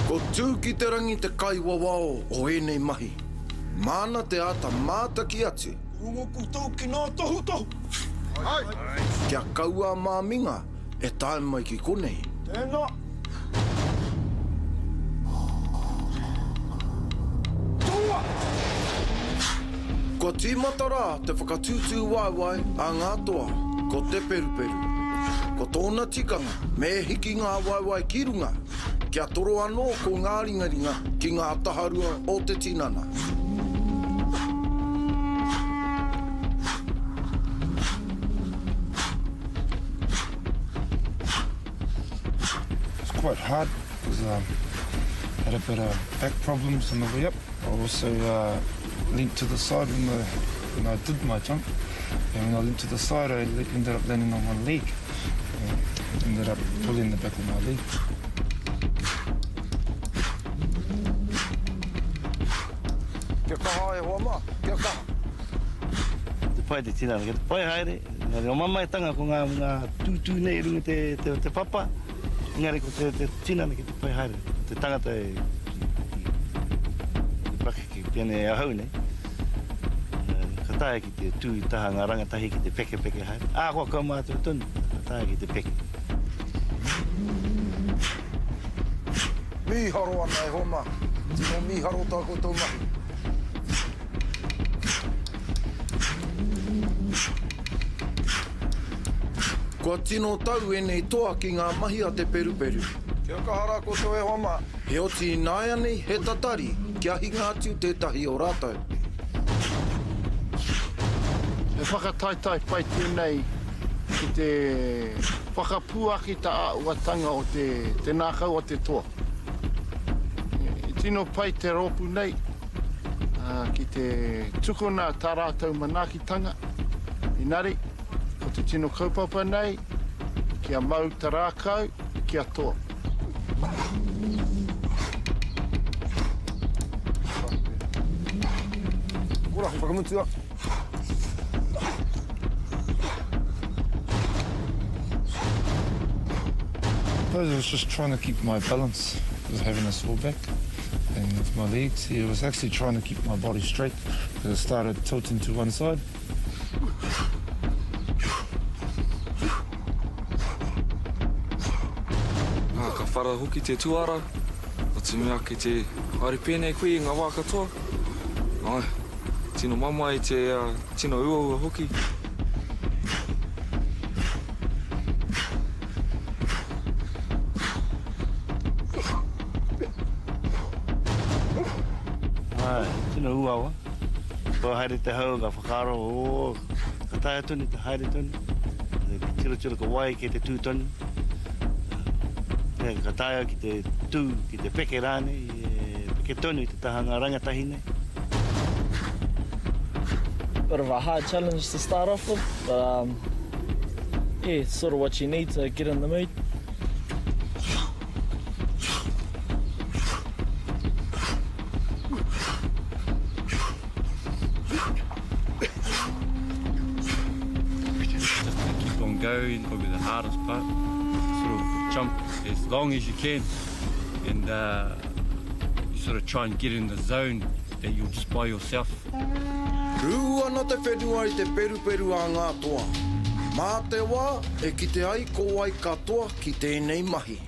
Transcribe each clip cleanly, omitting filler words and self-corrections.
Ko Tū-ki-te-rangi te kaiwawao o ēnei mahi. Māna te āta mātaki atu. Rongo koutou ki ngā tohutohu. Kia kaua a Māminga e tae mai ki konei. Tēnā. Toa! Kua tīmata rā te whakatūtū waewae a ngā toa, ko te peruperu. Ko tōna tikanga me hiki ngā waewae ki runga, kia toro anō ko ngā ringaringa ki ngā taharua o te tinana. It's quite hard because I had a bit of back problems on the way up. I also uh, leant to the side when, the, when I did my jump. And when I leant to the side, I ended up landing on one leg. And ended up pulling the back of my leg. Kia kaha e hoa ma, kia kaha. Te pai te tinana, kia te pai haere, engari o mamaetanga ko ngā, ngā tūtū nei i runga te, te, te papa, engari ko te, te tinana ki te pai haere, te tangata e, ki, ki, ki pakeke pēnei ahau nei, ka taea ki te tū i taha ngā rangatahi ki te pekepeke haere, ahakoa kaumātua tonu, ka taea ki te peke. Mīharo ana e hoa mā. Tino mīharo tā koutou mahi. Kua tino tau ēnei toa ki ngā mahi a te peruperu. Kia kaha rā koutou e hoa mā. Heoti ināianei he tatari kia hinga atu tētahi o rātou. He whakataetae pai tēnei ki te whakapuaki ta āuatanga o te te ngākau o te toa. I tino pai te rōpū nei ki te tukuna tā rātou manaakitanga, inari, ko te tino kaupapa nei, kia mau ta rākau, kia toa. Kora, whakamutua. I was just trying to keep my balance with having a sore back and with my legs. It was actually trying to keep my body straight because it started tilting to one side. Nā, ka whara hoki te tuara, ka tunu ake te haere pēnei koe i ngā wā katoa. Āe, tino mamae te tino uaua hoki. Āe, tino uaua. Kua haere te hau, ka whakaaro, oh, ka taea tonu te haere tonu. Te tirotiro ko wai kei te tū tonu. Ka taea ki te tū, ki te peke rānei, peke tonu i te taha ngā rangatahi nei. Bit of a hard challenge to start off with, but um, yeah, it's sort of what you need to get in the mood. Just to keep on going, probably the hardest part. Sort of jump as long as you can and uh, you sort of try and get in the zone that you're just by yourself. Rū ana te whenua i te peruperu a ngā toa. Mā te wā e kite ai ko wai ka toa ki tēnei mahi.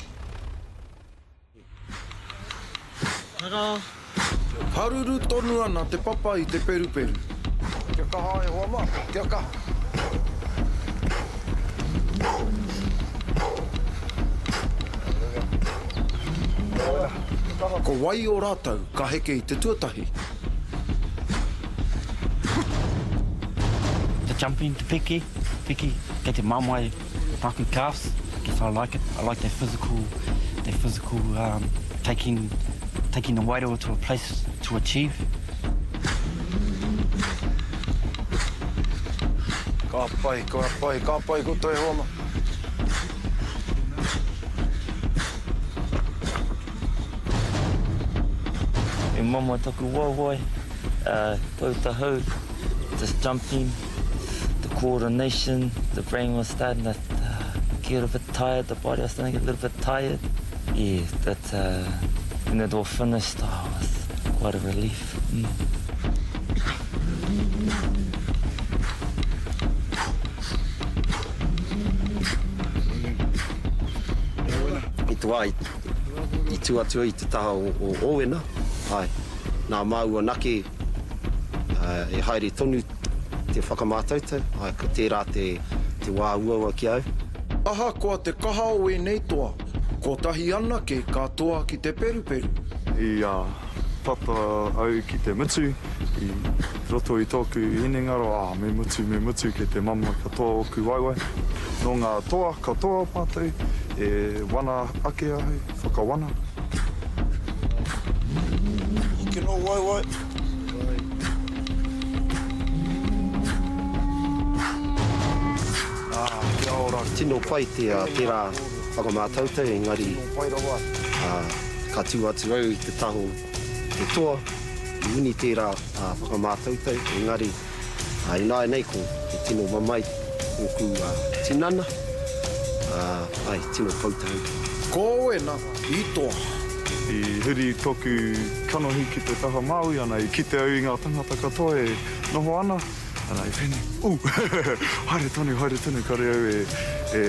Haruru tonu ana te papa i te peruperu. Kia kaha e hoa ma, kia kaha. Ko wai o ratou ka heke i te tuatahi? The jumping, te peke, peke, kei te mamae Taku calves, I guess I like it, I like that physical, that physical um, taking, taking the wairua to a place to achieve. Ka pai, ka pai, ka pai koutou e hoa ma. E mamae taku waewae, uh, tau tahau, just jumping. The coordination, the brain was starting to get a bit tired, the body was starting to get a little bit tired. Yeah, but uh, When it all finished, oh, it was quite a relief. Mm. I te wā i tū atu ai i te taha o Owena, āe, nā māua anake e haere tonu te whakamātautau, āe, ko tērā te wā uaua ki a au. Ahakoa te kaha o ēnei toa, kotahi anake ka toa ki te peruperu. I tata au ki te mutu, i roto i tōku hinengaro, ā, me mutu, me mutu kei te mamae katoa ōku waewae. Nō ngā toa katoa mātou e wana ake ahau, whakawana. Hikina ō waewae. Kia ora. Tino pai tērā whakamātautau engari ka tū atu au i te taha o te toa i wini tērā whakamātautau engari ināianei ko te tino mamae ōku tinana, āe tino poutau. Ko Owena i toa. I huri tōku kanohi ki te taha Māui ana i kite au i ngā tangata katoa e noho ana. Ana i pēnei, Ooh! Haere tonu, haere tonu, kare au e, e,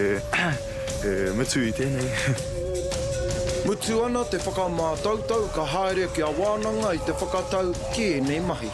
e mutu i tēnei. Mutu ana te whakamātautau ka haere kia wānanga i te whakatau ki ēnei mahi.